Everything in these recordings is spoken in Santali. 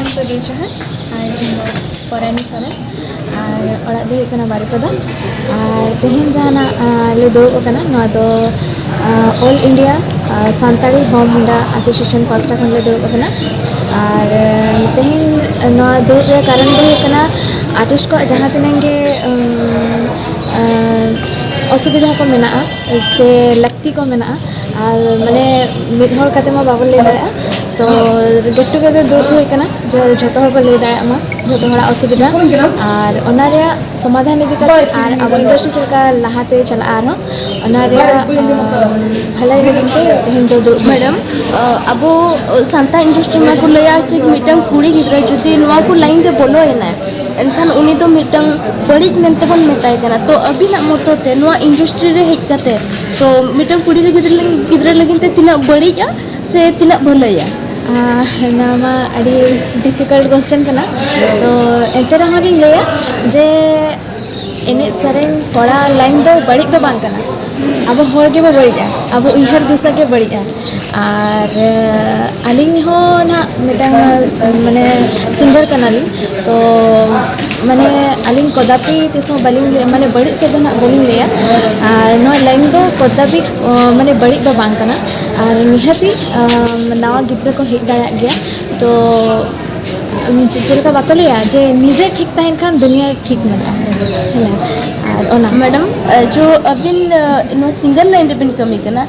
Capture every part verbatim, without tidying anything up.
ᱥᱟᱹᱜᱩᱱ ᱡᱚᱦᱟᱨ᱾ ᱟᱨ ᱤᱧ ᱫᱚ ᱯᱚᱨᱟᱱᱤ ᱥᱚᱨᱮᱱ᱾ ᱟᱨ ᱚᱲᱟᱜ ᱫᱚ ᱦᱩᱭᱩᱜ ᱠᱟᱱᱟ ᱵᱟᱨᱤᱯᱟᱫᱟ᱾ ᱟᱨ ᱛᱮᱦᱮᱧ ᱡᱟᱦᱟᱱᱟᱜ, ᱟᱸ, ᱞᱮ ᱫᱩᱲᱩᱵ ᱟᱠᱟᱱᱟ, ᱱᱚᱣᱟ ᱫᱚ, ᱟᱸ, All India, ᱟᱸ, ᱥᱟᱱᱛᱟᱲᱤ ᱦᱚᱲ ᱢᱩᱱᱰᱟ ᱟᱥᱳᱥᱤᱭᱮᱥᱚᱱ ᱯᱟᱥᱴᱟ ᱠᱷᱚᱱ ᱞᱮ ᱫᱩᱲᱩᱵ ᱟᱠᱟᱱᱟ᱾ ᱟᱨ, ᱟᱸ, ᱛᱮᱦᱮᱧ ᱱᱚᱣᱟ ᱫᱩᱲᱩᱵ ᱨᱮᱭᱟᱜ ᱠᱟᱨᱚᱱ ᱫᱚ ᱦᱩᱭᱩᱜ ᱠᱟᱱᱟ, ᱟᱨᱴᱤᱥᱴ ᱠᱚᱣᱟᱜ ᱡᱟᱦᱟᱸ ᱛᱤᱱᱟᱹᱜ ᱜᱮ, ᱩᱸ, ᱟᱸ, ᱚᱥᱩᱵᱤᱫᱷᱟ ᱠᱚ ᱢᱮᱱᱟᱜᱼᱟ ᱥᱮ ᱞᱟᱹᱠᱛᱤ ᱠᱚ ᱢᱮᱱᱟᱜᱼᱟ, ᱟᱨ ᱢᱟᱱᱮ ᱢᱤᱫ ᱦᱚᱲ ᱠᱟᱛᱮ ᱢᱟ ᱵᱟᱵᱚᱱ ᱞᱟᱹᱭ ᱫᱟᱲᱮᱭᱟᱜᱼᱟ᱾ ᱛᱚ get together ᱫᱩᱲᱩᱵ ᱦᱩᱭ ᱠᱟᱱᱟ, ᱡᱮ ᱡᱷᱚᱛᱚ ᱦᱚᱲ ᱠᱚ ᱞᱟᱹᱭ ᱫᱟᱲᱮᱭᱟᱜ ᱢᱟ ᱡᱷᱚᱛᱚ ᱦᱚᱲᱟᱜ ᱚᱥᱩᱵᱤᱫᱷᱟ, ᱟᱨ ᱚᱱᱟ ᱨᱮᱭᱟᱜ ᱥᱚᱢᱟᱫᱷᱟᱱ ᱤᱫᱤ ᱠᱟᱛᱮ ᱟᱨ ᱟᱵᱚ ᱤᱱᱰᱟᱥᱴᱨᱤ ᱪᱮᱫ ᱞᱮᱠᱟ ᱞᱟᱦᱟᱛᱮ ᱪᱟᱞᱟᱜᱼᱟ ᱟᱨᱦᱚᱸ, ᱚᱱᱟ ᱨᱮᱭᱟᱜ, ᱟᱸ, ᱵᱷᱟᱹᱞᱟᱹᱭ ᱞᱟᱹᱜᱤᱫ ᱛᱮ ᱛᱮᱦᱮᱧ ᱫᱚ ᱫᱩᱲᱩᱵ ᱦᱩᱭ ᱠᱟᱱᱟ᱾ ᱢᱮᱰᱟᱢ, ᱟᱸ, ᱟᱵᱚ, ᱟᱸ, ᱥᱟᱱᱛᱟᱲ ᱤᱱᱰᱟᱥᱴᱨᱤ ᱢᱟ ᱠᱚ ᱞᱟᱹᱭᱟ ᱡᱮ ᱢᱤᱫᱴᱟᱝ ᱠᱩᱲᱤ ᱜᱤᱫᱽᱨᱟᱹ ᱡᱩᱫᱤ ᱱᱚᱣᱟ ᱠᱚ ᱞᱟᱭᱤᱱ ᱨᱮ ᱵᱚᱞᱚᱭᱮᱱᱟᱭ, ᱮᱱᱠᱷᱟᱱ ᱩᱱᱤ ᱫᱚ ᱢᱤᱫᱴᱟᱝ ᱵᱟᱹᱲᱤᱡ ᱢᱮᱱᱛᱮ ᱵᱚᱱ ᱢᱮᱛᱟᱭ ᱠᱟᱱᱟ᱾ ᱛᱚ ᱟᱹᱵᱤᱱᱟᱜ ᱢᱚᱛᱚ ᱛᱮ ᱱᱚᱣᱟ ᱤᱱᱰᱟᱥᱴᱨᱤ ᱨᱮ ᱦᱮᱡ ᱠᱟᱛᱮ, ᱛᱚ ᱢᱤᱫᱴᱟᱝ ᱠᱩᱲᱤ ᱜᱤᱫᱽᱨᱟᱹ, ᱜᱤᱫᱽᱨᱟᱹ ᱞᱟᱹᱜᱤᱫ ᱛᱮ ᱛᱤᱱᱟᱹᱜ ᱵᱟᱹᱲᱤᱡᱼᱟ ᱥᱮ ᱛᱤᱱᱟᱹᱜ ᱵᱷᱟᱹᱞᱟᱹᱭᱟ? ᱟᱦ, ᱱᱚᱣᱟ ᱢᱟ ᱟᱹᱰᱤ difficult question ᱠᱟᱱᱟ᱾ ᱛᱚ ᱮᱱᱛᱮ ᱨᱮᱦᱚᱸ ᱞᱤᱧ ᱞᱟᱹᱭᱟ ᱡᱮ ᱮᱱᱮᱡ ᱥᱮᱨᱮᱧ ᱠᱚᱲᱟ ᱞᱟᱭᱤᱱ ᱫᱚ ᱵᱟᱹᱲᱤᱡ ᱫᱚ ᱵᱟᱝ ᱠᱟᱱᱟ᱾ ᱟᱵᱚ ᱦᱚᱲ ᱜᱮᱵᱚ ᱵᱟᱹᱲᱤᱡᱼᱟ, ᱟᱵᱚ ᱩᱭᱦᱟᱹᱨ ᱫᱤᱥᱟᱹ ᱜᱮ ᱵᱟᱹᱲᱤᱡᱼᱟ᱾ ᱟᱨ, ᱟᱹᱞᱤᱧ ᱦᱚᱸ ᱱᱟᱦᱟᱜ ᱢᱤᱫᱴᱟᱝ, ᱢᱟᱱᱮ, ᱥᱤᱝᱜᱟᱨ ᱠᱟᱱᱟᱞᱤᱧ᱾ ᱛᱚ ᱢᱟᱱᱮ ᱟᱹᱞᱤᱧ ᱠᱚᱫᱟᱯᱤ ᱛᱤᱥ ᱦᱚᱸ ᱵᱟᱹᱞᱤᱧ ᱞᱟᱹᱭᱟ, ᱢᱟᱱᱮ ᱵᱟᱹᱲᱤᱡ ᱥᱮᱫ ᱫᱚ ᱱᱟᱜ ᱵᱟᱹᱞᱤᱧ ᱞᱟᱹᱭᱟ᱾ ᱟᱨ ᱱᱚᱣᱟ ᱞᱟᱭᱤᱱ ᱫᱚ ᱠᱚᱫᱟᱯᱤ, ᱚ, ᱢᱟᱱᱮ ᱵᱟᱹᱲᱤᱡ ᱫᱚ ᱵᱟᱝ ᱠᱟᱱᱟ᱾ ᱟᱨ ᱱᱤᱦᱟᱹᱛᱤ, ᱟᱢ, ᱱᱟᱣᱟ ᱜᱤᱫᱽᱨᱟᱹ ᱠᱚ ᱦᱮᱡ ᱫᱟᱲᱮᱭᱟᱜ ᱜᱮᱭᱟ᱾ ᱛᱚ ᱟᱢ ᱪᱮᱫ ᱞᱮᱠᱟ ᱵᱟᱠᱚ ᱞᱟᱹᱭᱟ ᱡᱮ ᱱᱤᱡᱮ ᱴᱷᱤᱠ ᱛᱟᱦᱮᱱ ᱠᱷᱟᱱ ᱫᱩᱱᱤᱭᱟᱹ ᱴᱷᱤᱠ ᱢᱮᱱᱟᱜᱼᱟ᱾ ᱦᱮᱸ, ᱟᱨ ᱚᱱᱟ ᱢᱮᱰᱟᱢ, ᱟᱸ, ᱡᱚ ᱟᱹᱵᱤᱱ, ᱟᱸ, ᱱᱚᱣᱟ ᱥᱤᱝᱜᱟᱨ ᱞᱟᱭᱤᱱ ᱨᱮᱵᱤᱱ ᱠᱟᱹᱢᱤ ᱠᱟᱱᱟ,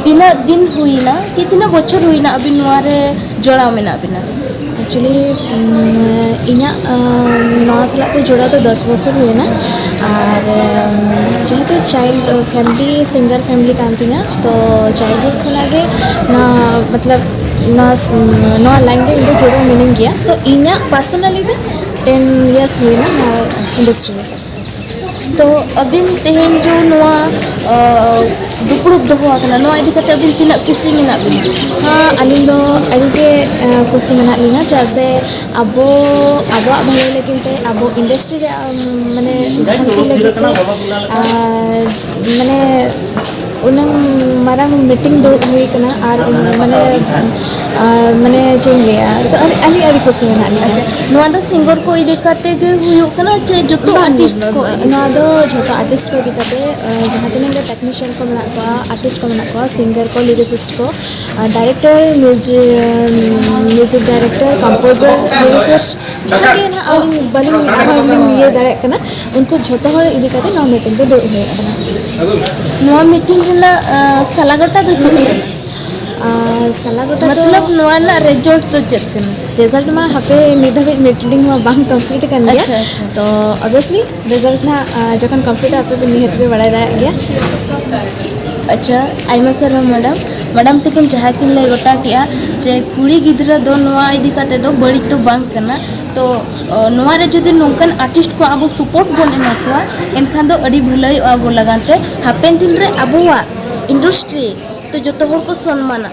ᱛᱤᱱᱟᱹᱜ ᱫᱤᱱ ᱦᱩᱭᱱᱟ ᱠᱤ ᱛᱤᱱᱟᱹᱜ ᱵᱚᱪᱷᱚᱨ ᱦᱩᱭᱱᱟ ᱟᱹᱵᱤᱱ ᱱᱚᱣᱟ ᱨᱮ ᱡᱚᱲᱟᱣ ᱢᱮᱱᱟᱜ ᱵᱤᱱᱟ? Actually, ᱩᱢ, ᱤᱧᱟᱹᱜ, ᱟᱢ, ᱱᱚᱣᱟ ᱥᱟᱞᱟᱜ ᱛᱮ ᱡᱚᱲᱟᱣ ᱫᱚ ᱫᱚᱥ ᱵᱚᱪᱷᱚᱨ ᱦᱩᱭᱱᱟ᱾ ᱟᱨ, ᱟᱢ, ᱡᱮᱦᱮᱛᱩ ᱪᱟᱭᱤᱞᱰ ᱯᱷᱮᱢᱤᱞᱤ, ᱥᱤᱝᱜᱟᱨ ᱯᱷᱮᱢᱤᱞᱤ ᱠᱟᱱ ᱛᱤᱧᱟᱹ, ᱛᱚ ᱪᱟᱭᱤᱞᱰᱦᱩᱰ ᱠᱷᱚᱱᱟᱜ ᱜᱮ ᱱᱚᱣᱟ, ᱢᱚᱛᱞᱚᱵ, ᱱᱚᱣᱟ, ᱱᱚᱣᱟ ᱞᱟᱭᱤᱱ ᱨᱮ ᱤᱧ ᱫᱚ ᱡᱚᱲᱟᱣ ᱢᱤᱱᱟᱹᱧ ᱜᱮᱭᱟ᱾ ᱛᱚ ᱤᱧᱟᱹᱜ personally ᱫᱚ ten years ᱦᱩᱭᱱᱟ ᱱᱚᱣᱟ ᱤᱱᱰᱟᱥᱴᱨᱤ ᱨᱮ᱾ ᱛᱚ ᱟᱹᱵᱤᱱ ᱛᱮᱦᱮᱧ ᱡᱚ ᱱᱚᱣᱟ, ᱟᱸ, ᱫᱩᱯᱲᱩᱵ ᱫᱚᱦᱚ ᱟᱠᱟᱱᱟ, ᱱᱚᱣᱟ ᱤᱫᱤ ᱠᱟᱛᱮ ᱟᱹᱵᱤᱱ ᱛᱤᱱᱟᱹᱜ ᱠᱩᱥᱤ ᱢᱮᱱᱟᱜ ᱵᱤᱱᱟ? ᱦᱮᱸ, ᱟᱹᱞᱤᱧ ᱫᱚ ᱟᱹᱰᱤ ᱜᱮ, ᱟᱸ, ᱠᱩᱥᱤ ᱢᱮᱱᱟᱜ ᱞᱤᱧᱟ, ᱪᱮᱫᱟᱜ ᱥᱮ ᱟᱵᱚ, ᱟᱵᱚᱣᱟᱜ ᱵᱷᱟᱹᱞᱟᱹᱭ ᱞᱟᱹᱜᱤᱫ ᱛᱮ, ᱟᱵᱚ ᱤᱱᱰᱟᱥᱴᱨᱤ ᱨᱮ, ᱟᱢ, ᱢᱟᱱᱮ, ᱞᱟᱦᱟᱱᱛᱤ ᱞᱟᱹᱜᱤᱫ ᱛᱮ, ᱟᱨ, ᱢᱟᱱᱮ, ᱩᱱᱟᱹᱝ ᱢᱟᱨᱟᱝ ᱢᱤᱴᱤᱝ ᱫᱩᱲᱩᱵ ᱦᱩᱭ ᱠᱟᱱᱟ, ᱟᱨ, ᱢᱟᱱᱮ, ᱟᱨ ᱢᱟᱱᱮ ᱪᱮᱫ ᱤᱧ ᱞᱟᱹᱭᱟ, ᱛᱚ ᱟᱹᱞᱤᱧ ᱟᱹᱰᱤ ᱠᱩᱥᱤ ᱢᱮᱱᱟᱜ ᱞᱤᱧᱟ᱾ ᱟᱪᱪᱷᱟ, ᱱᱚᱣᱟ ᱫᱚ ᱥᱤᱝᱜᱚᱨ ᱠᱚ ᱤᱫᱤ ᱠᱟᱛᱮ ᱜᱮ ᱦᱩᱭᱩᱜ ᱠᱟᱱᱟ ᱪᱮ ᱡᱚᱛᱚ ᱟᱨᱴᱤᱥᱴ ᱠᱚ ᱤᱫᱤ ᱱᱚᱣᱟ ᱠᱟᱛᱮ? ᱫᱚ ᱡᱷᱚᱛᱚ ᱟᱨᱴᱤᱥᱴ ᱠᱚ ᱤᱫᱤ ᱠᱟᱛᱮ, ᱟᱨ ᱡᱟᱦᱟᱸ ᱛᱤᱱᱟᱹᱜ ᱜᱮ ᱴᱮᱠᱱᱤᱥᱤᱭᱟᱱ ᱠᱚ ᱢᱮᱱᱟᱜ ᱠᱚᱣᱟ, ᱟᱨᱴᱤᱥᱴ ᱠᱚ ᱢᱮᱱᱟᱜ ᱠᱚᱣᱟ, ᱥᱤᱝᱜᱟᱨ ᱠᱚ, ᱞᱤᱨᱤᱥᱤᱥᱴ ᱠᱚ, ᱟᱨ ᱰᱟᱭᱨᱮᱠᱴᱚᱨ, ᱢᱤᱭᱩᱡᱤᱠ ᱰᱟᱭᱨᱮᱠᱴᱚᱨ, ᱠᱚᱢᱯᱳᱡᱟᱨ, ᱞᱤᱨᱤᱥᱤᱥᱴ, ᱡᱟᱦᱟᱸ ᱜᱮ ᱱᱟᱦᱟᱜ ᱟᱹᱞᱤᱧ ᱵᱟᱹᱞᱤᱧ ᱟᱨᱦᱚᱸ ᱞᱤᱧ ᱤᱭᱟᱹ ᱫᱟᱲᱮᱭᱟᱜ ᱠᱟᱱᱟ, ᱩᱱᱠᱩ ᱡᱷᱚᱛᱚ ᱦᱚᱲ ᱤᱫᱤ ᱠᱟᱛᱮ ᱱᱚᱣᱟ ᱢᱤᱴᱤᱝ ᱫᱚ ᱫᱩᱲᱩᱵ ᱦᱩᱭ ᱟᱠᱟᱱᱟ᱾ ᱱᱚᱣᱟ ᱢᱤᱴᱤᱝ ᱨᱮᱱᱟᱜ ᱥᱟᱞᱟᱜᱟᱴᱟ ᱫᱚ ᱪᱮᱫ ᱠᱟᱱᱟ? ᱟᱨ ᱥᱟᱞᱟᱜᱚᱴᱟ ᱫᱚ ᱢᱚᱛᱞᱚᱵ ᱱᱚᱣᱟ ᱨᱮᱱᱟᱜ ᱨᱮᱡᱟᱞᱴ ᱫᱚ ᱪᱮᱫ ᱠᱟᱱᱟ? ᱨᱮᱡᱟᱞᱴ ᱢᱟ ᱦᱟᱯᱮ ᱱᱤᱛ ᱫᱷᱟᱹᱵᱤᱡ ᱢᱤᱴᱤᱝ ᱢᱟ ᱵᱟᱝ ᱠᱚᱢᱯᱞᱤᱴ ᱟᱠᱟᱱ ᱜᱮᱭᱟ᱾ ᱟᱪᱪᱷᱟ, ᱟᱪᱪᱷᱟ᱾ ᱛᱚ ᱚᱵᱤᱭᱟᱥᱞᱤ ᱨᱮᱡᱟᱞᱴ ᱱᱟᱦᱟᱜ, ᱟᱨ ᱡᱚᱠᱷᱚᱱ ᱠᱚᱢᱯᱞᱤᱴᱚᱜᱼᱟ, ᱟᱯᱮ ᱯᱮ ᱱᱤᱦᱟᱹᱛ ᱯᱮ ᱵᱟᱲᱟᱭ ᱫᱟᱲᱮᱭᱟᱜ ᱜᱮᱭᱟ᱾ ᱟᱪᱪᱷᱟ, ᱟᱭᱢᱟ ᱥᱟᱨᱦᱟᱣ ᱢᱮᱰᱟᱢ᱾ ᱢᱮᱰᱟᱢ ᱛᱟᱹᱠᱤᱱ ᱡᱟᱦᱟᱸ ᱠᱤᱱ ᱞᱟᱹᱭ ᱜᱚᱴᱟ ᱠᱮᱜᱼᱟ ᱡᱮ ᱠᱩᱲᱤ ᱜᱤᱫᱽᱨᱟᱹ ᱫᱚ ᱱᱚᱣᱟ ᱤᱫᱤ ᱠᱟᱛᱮ ᱫᱚ ᱵᱟᱹᱲᱤᱡ ᱫᱚ ᱵᱟᱝ ᱠᱟᱱᱟ᱾ ᱛᱚ ᱱᱚᱣᱟ ᱨᱮ ᱡᱩᱫᱤ ᱱᱚᱝᱠᱟᱱ ᱟᱨᱴᱤᱥᱴ ᱠᱚ ᱟᱵᱚ ᱥᱟᱯᱳᱨᱴ ᱵᱚᱱ ᱮᱢᱟ ᱠᱚᱣᱟ, ᱮᱱᱠᱷᱟᱱ ᱫᱚ ᱟᱹᱰᱤ ᱵᱷᱟᱹᱞᱟᱹᱭᱚᱜᱼᱟ ᱟᱵᱚ ᱞᱟᱜᱟᱱ ᱛᱮ᱾ ᱦᱟᱯᱮᱱ ᱫᱤᱱ ᱨᱮ ᱟᱵᱚᱣᱟᱜ ᱤᱱᱰᱟᱥᱴᱨᱤ ᱛᱚ ᱡᱚᱛᱚ ᱦᱚᱲ ᱠᱚ ᱥᱚᱱᱢᱟᱱᱟ᱾